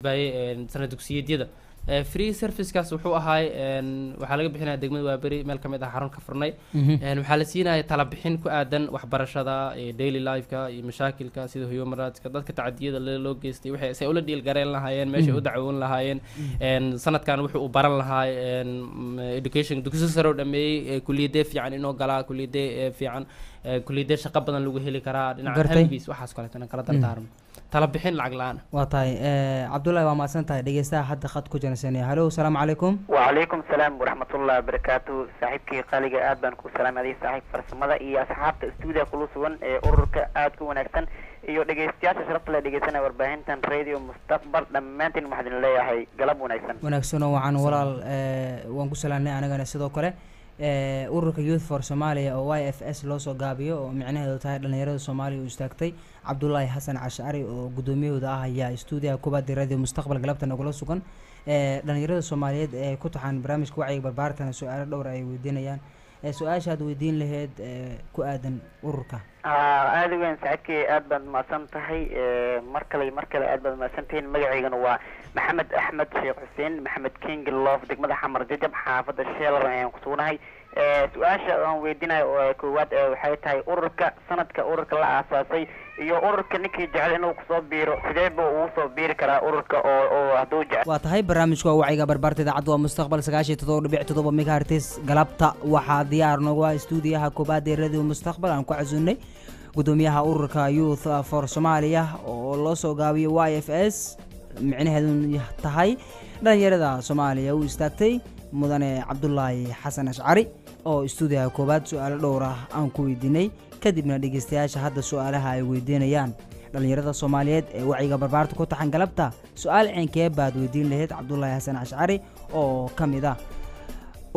Gudbaayay sanad dugsiyeedyada free servicekaas wuxuu ahaay waxaa laga bixinaya degmada Waaberi, meel ka mid ah xarun ka furnay. Waxaa la siinaya tala bixin ku aadan waxbarashada iyo daily lifeka iyo mashaakilka sida human rightska, dadka tacadiyada loo geystay, waxay say ula dhiil gareen lahaayeen, meeshay u dacwoon lahaayeen. Sanadkan wuxuu u baran lahaa education dugsi sare oo dhameeyey, kuliyadee fiican inuu galaa, kuliyadee fiican, kuliyadee shaqo badan lagu heli karaa, dhinaca Gartay. hamigiis, waxaas kaleetana kala dardaarmo, tala bixin lacag la-aan. Waa tahay Cabdullaahi, waa mahadsan tahay. Dhegeystaha hadda khad ku janasanaya. Halo, asalaamu calaykum. وعليكم السلام ورحمة الله وبركاته. saaxiibkii qaaliga aad baan ku salaamaday, saaxiib farsamada iyo asxaabta stuudiga kula sugan ee ururka aad ku wanaagsan iyo dhegeystayaasha sharafta leh dhegeysanaya warbaahintan Radio Mustaqbal, dhammaantiin waxaan idin leeyahay galab wanaagsan. Wanaagsanoo wacan walaal, waan ku salaamnay anagana sidoo kale. Ururka Youth for Somalia oo YFS loo soo gaabiyo, oo micnaheedu tahay dhalinyarada Soomaaliya u istaagtay, Cabdulaahi Xasan Cashcari oo gudoomiyahooda ah ayaa stuudiyaha kubadda Radio Mustaqbal galabta nagula sugan. Dhalinyarada Soomaaliyeed ee ku taxan barnaamijka wacyiga barbaartana su-aalo dhowr ay weydiinayaan. Su-aasha aad weydiin lahayd ku aadan ururka? Aada u weyn saaxiibkii, aad baad mahadsan tahay. Mar kale iyo mar kale aad baad mahadsantihiin. Magacaygana waa Maxamed Axmed Sheekh Xuseen, Maxamed King Love, degmada Xamar Jajab, xaafadda Sheelar ayaan ku sugnahay. Su-aasha aan weydiinayo oo koowaad waxay tahay ururka, sanadka ururka la aasaasay iyo ururka ninkii jecel inuu kusoo biiro sidee buu ugu soo biiri karaa ururka oo hadduu jecel? Waa tahay, barnaamijku waa wacyiga barbaarta, idaacaddu waa Mustaqbal 97.7 megahertz. Galabta waxaa diyaar noogu ah stuudiyaha koobaad ee Radio Mustaqbal aan ku casunnay gudoomiyaha ururka Youth for Somalia oo loo soo gaabiyo YFS, micnaheedu tahay dhalinyarada Soomaaliya u istaagtay, mudane Cabdulaahi Xasan Ashcari oo stuudiyaha koowaad su-aalo dhowr ah aan ku weydiinay. Kadibna dhegeystayaasha hadda su-aalaha ay weydiinayaan dhalinyarada Soomaaliyeed ee wacyiga barbaarta ku taxan galabta, su-aal ceenkee baad weydiin lahayd Cabdulaahi Xasan Ashcari oo ka mid ah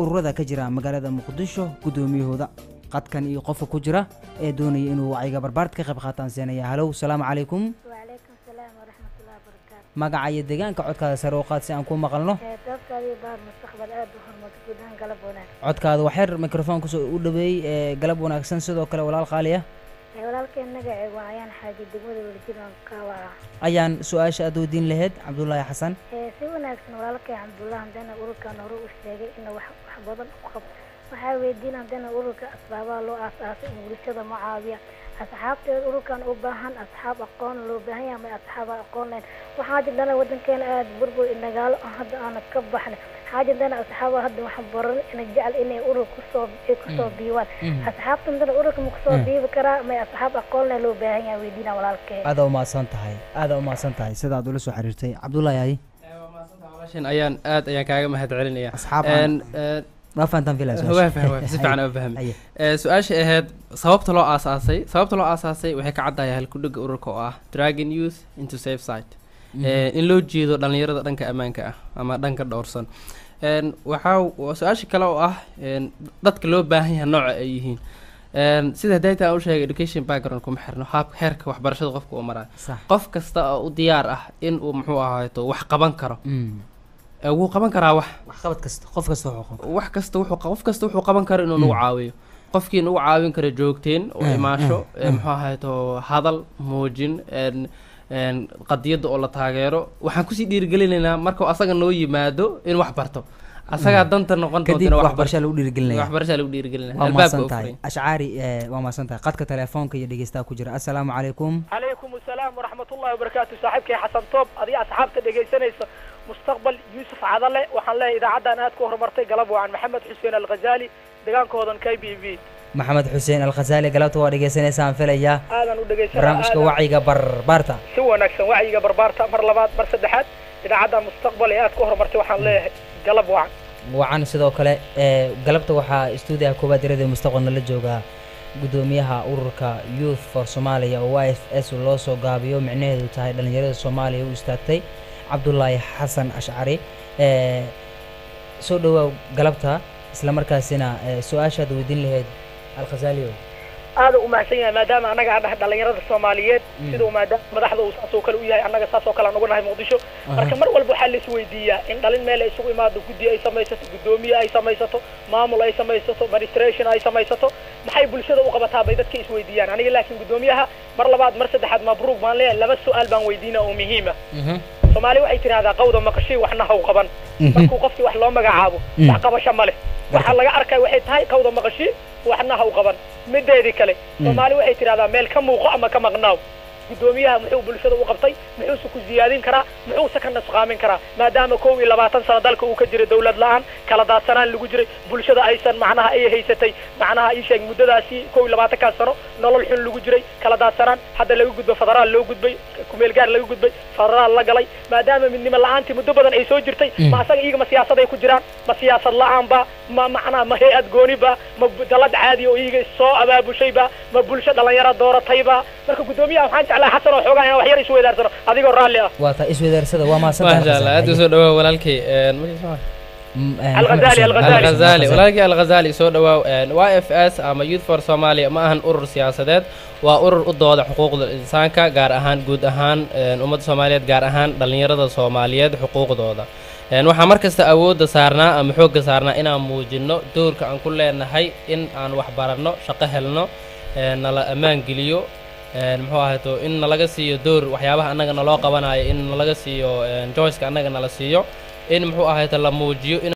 ururada ka jira magaalada Muqdisho guddoomiyahooda? Qadkan iyo qofka ku jira ee doonaya inuu wacyiga barbaarta ka qayb qaataan siinaya. Halow, salaamu calaykum. وعليكم السلام ورحمة الله وبركاته. Magaca iyo deegaanka, codkaada sare u qaad si aan ku maqalno. Doobtaadii baar Mustaqbal aad u hormarta guud ahaan, galab wanaagsan. Codkaada waxyar mikrofoon kusoo u dhaweey. Galab wanaagsan sidoo kale, walaal qaali ah. Walaalkeen magacaygu waa Ayaan Xaaji, degmada Wadajir aan Kaawaca. Ayaan, su-aasha aad weydiin lahayd Cabdulaahi Xasan? Si wanaagsan walaalkay Cabdullah haddana ururkan hore u sheegay inuu wax badan u qabto, waxaa weydiin haddana ururka asbaabaha loo aasaasay in bulshada ma caawiya asxaabteeda ururkan u baahan, asxaab aqoon loo baahan yahay ma asxaab aan aqoon lahayn. Waxaa jirtana wadankeena aada burbur iyo dagaalo aan hadda aana ka baxnay, waxaa jirtana asxaaba hadda waxaan baran ina jecel inay urur kusoo ay kusoo biiwaan. Asxaabta hadana ururka ma kusoo biibi karaa may asxaab aqoon leh loo baahan yahay? Weydiina walaalkee. Aada umahadsan tahay, aada umahadsan tahay sidaad ula soo xiriirtay Cabdulaahi. Ay Waa mahadsantahay walaashan ayaan, aad ayaan kaaga mahad celinaya. Asxaab waa fahantaan filaya. Waa fahmay, si fiican waa fahmay. Haye. Su-aasha ahayd sababta loo aasaasay, sababta loo aasaasay waxay ka caddahay halkudhigga ururka oo ah "Dragging Youth into Safe Side", in loo jeedo dhalinyarada dhanka ammaanka ah ama dhanka dhowrsan. Waxaa waa su-aasha kale oo ah dadka loo baahan yahay nooca ay yihiin. Sida data aan u sheegay, education background kuma xirno haab heerka waxbarashada qofka uu marayo. Qof kasta oo u diyaar ah in uu muxuu ahaato wax qaban karo, wuu qaban karaa wax. Waxqabad kasta, qof kasta wuxuu qabo. Wax kasta wuxuu qof kasta wuxuu qaban karo inuu nagu caawiyo. Qofkii nagu caawin karo joogteen oo imaasho, muxuu ahaato hadal muujin een qadiyadda oo la taageero, waxaan kusii dhiirigelinaynaa markuu asaga noo yimaado in wax barto, asagaa danta noqon doonta kadib inuu wax barto. Waxbarashaa lagu dhiirigelinaya. Waxbarashaa lagu dhiirigelinaya. Waa albaabka mahadsan u tahay furay. Ashcaari, waa mahadsan tahay. Qadka telefoonka iyo dhegeystaha ku jira. Assalaamu calaykum. Calaykum asalaam waraxmat ullahi wabarakaatu. Saaxiibkay Xasan Toob, adiga asxaabta dhegaysanaysa Mustaqbal, Yuusuf Cadale, waxaan leeyahay idaacaddan aad ku horumartay, galab wacan. Maxamed Xuseen Alghazaali, degaankoodan KBV. Maxamed Xuseen Alkhasaali, galabta waa dhegeysanaysaan filayaa. Aadan u dhegaysanaa barnaamijka wacyiga barbaarta. Si wanaagsan, wacyiga barbaarta. Mar labaad, mar saddexaad, idaacadda Mustaqbal ee aad ku horumartay waxaan leeyahay galab wacan. Wacan sidoo kale. Galabta waxaa stuudiyaha koowaad radio Mustaqbal nala joogaa gudoomiyaha ururka Youth for Somalia oo YFS loo soo gaabiyo, micnaheedu tahay dhalinyarada Soomaaliya u istaagtay, Cabdulaahi Xasan Ashcari. Soo dhawaaw galabta, isla markaasina su-aashaad weydiin lahayd Alkhasaaliyo? Aada u mahadsan yahay. Maadaama annaga aan dhahay dhalinyarada Soomaaliyeed, siduu maadaama madaxda uu saas oo kale u yahay, annaga saas oo kale aan uga nahay Muqdisho. Marka mar walba waxaa la isweydiiyaa in dhalin meel ay isugu imaado, guddi ay samaysato, guddoomiye ay samaysato, maamul ay samaysato, administration ay samaysato, maxay bulshada u qabataa bay dadka isweydiiyaan. Aniga laakiin guddoomiyaha mar labaad, mar saddexaad mabruuq baan leeyahay. Laba su-aal baan weydiina oo muhiima. Soomaali waxay tidhahdaa qawda maqashii waxna haw qaban. Markuu qofkii wax loo magacaabo, wax qabasho ma leh. Waxaa laga arkaya waxay tahay qawda maqashii waxna haw qaban. Mideedii kale, Soomaali waxay tidhahdaa meel ka muuqo ama ka maqnaaw. Guddoomiyaha muxuu bulshada u qabtay? Muxuuse ku ziyaadin karaa? Muxuuse ka nusqaamin karaa, maadaama 21 sano dalka uu ka jiray dawlad la-aan, kala daadsanaan lagu jiray, bulshada aysan macnaha ay haysatay, macnaha ii sheeg, muddadaasi 21-kaas sano nolol xun lagu jiray, kala daadsanaan, hadda laga gudbo, federaal loo gudbay, kumeel gaar laga gudbay, federaal la galay, maadaama midnimo la-aantii muddo badan ay soo jirtay? Ma asaga iyaga ma siyaasaday ku jiraan? Ma siyaasad la-aan ba? Ma macnaha ma hay-ad gooni ba? Ma dalad caadi oo iyaga soo abaabushayba? Ma bulsho dhalinyaro dooratayba? Marka guddoomiyaha waxaan jeclaa, Xasan, oo xoogaa inaan wax yar isweydaarsano, adigoo raalli ah. Waa taa, isweydaarsada, waa mahadsantahay. Maasha Allah, aad u soo dhawaa walaalkay. Magaciisa maxaa? Al-Ghazali, Al-Ghazali. Al-Ghazali, walaalkii Al-Ghazali, soo dhawaaw. YFS ama Youth for Somalia ma ahan urur siyaasadeed, waa urur u dooda xuquuqda insaanka, gaar ahaan guud ahaan ummadda Soomaaliyeed, gaar ahaan dhallinyarada Soomaaliyeed xuquuqdooda. Waxaan mar kasta awoodda saarnaa ama xoogga saarnaa inaan muujinno doorka aan ku leenahay in aan wax baranno, shaqo helno, nala ammaan geliyo, muxuu ahayto, in nalaga siiyo door waxyaabaha annaga naloo qabanayo, in nalaga siiyo joyceka annaga nala siiyo, in muxuu ahayto la muujiyo in